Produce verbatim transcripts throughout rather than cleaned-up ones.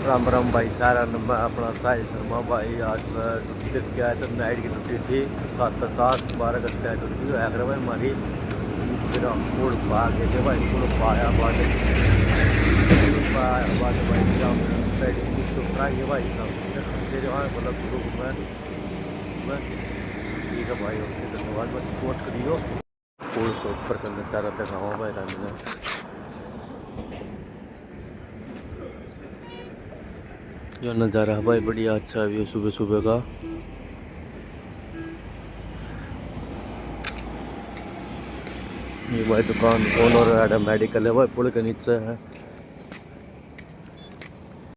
राम राम भाई सारा, मैं अपना साहिल शर्मा भाई। आज मैं ड्यूटी करके आया था, नाइट की ड्यूटी थी, सात का सात, बारह का स्टैंड ड्यूटी थी, आकर भाई हमारी फिर हम पुल पा गए थे भाई, पुल पाया बाद, पुल पाया बाद भाई फिर हम पेंटिंग चुप रहा ये भाई, हम तेरे वहाँ मतलब ग्रुप में, में ठीक है भाई, ओके, धन्यवाद, बस सपोर्ट करियो। पुल के ऊपर का नज़ारा दिखावा भाई रानी ने। यो नज़ारा है भाई, बढ़िया अच्छा व्यू सुबह सुबह का। ये भाई दुकान ओनर है, मेडिकल है भाई, पुल के नीचे है।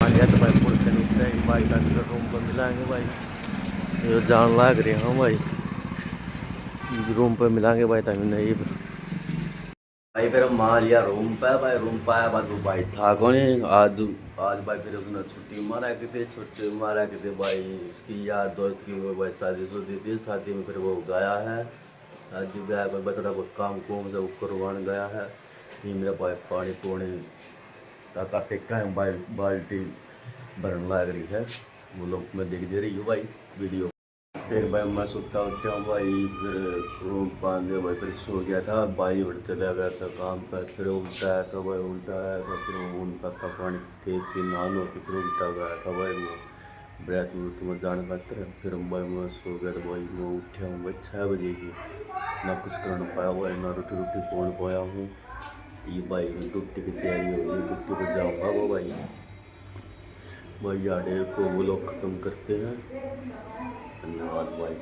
आ गया तो भाई पुल के नीचे ही भाई का रूम पर मिलाएंगे भाई। ये जान लाग रहे हैं भाई, रूम पे मिलाएंगे भाई, तभी नहीं। भाई फिर हम आ लिया रूम पे भाई, रूम पे आया बाद वो भाई था कौन है? आज, आज भाई फिर उसने छुट्टी मारा के थे, छुट्टी मारा के थे भाई, उसकी यार दोस्त की वो भाई शादी शुदी थी, शादी में फिर वो गया है। आज जो गया कोई बतड़ा को काम कुम से वो करवान गया है। ये मेरा भाई पानी पूनी ताका टेका है भाई, बाल्टी भरन लाग रही है, वो लोग मैं देख दे रही हूँ भाई वीडियो। फिर भाई मैं सुता उठा हूँ भाई, फिर रूम पान दे भाई, फिर सो गया था भाई, और चला गया था काम पर। फिर उल्टा आया था भाई, उल्टा आया था, फिर वो उन ताका पानी फेंक के नहा लो के फिर उल्टा गया था भाई, वो बरात में तुम्हें जाने खातर। फिर भाई मैं सो गया था भाई, मैं उठा हूँ भाई छः बजे की, ना कुछ करना पाया हुआ है, ना रोटी रोटी पौन पाया हूँ। ये भाई की ड्यूटी की तैयारी हो गई, ड्यूटी पर जाऊँगा वो भाई। भाई यार को वो लोग खत्म करते हैं। धन्यवाद भाई।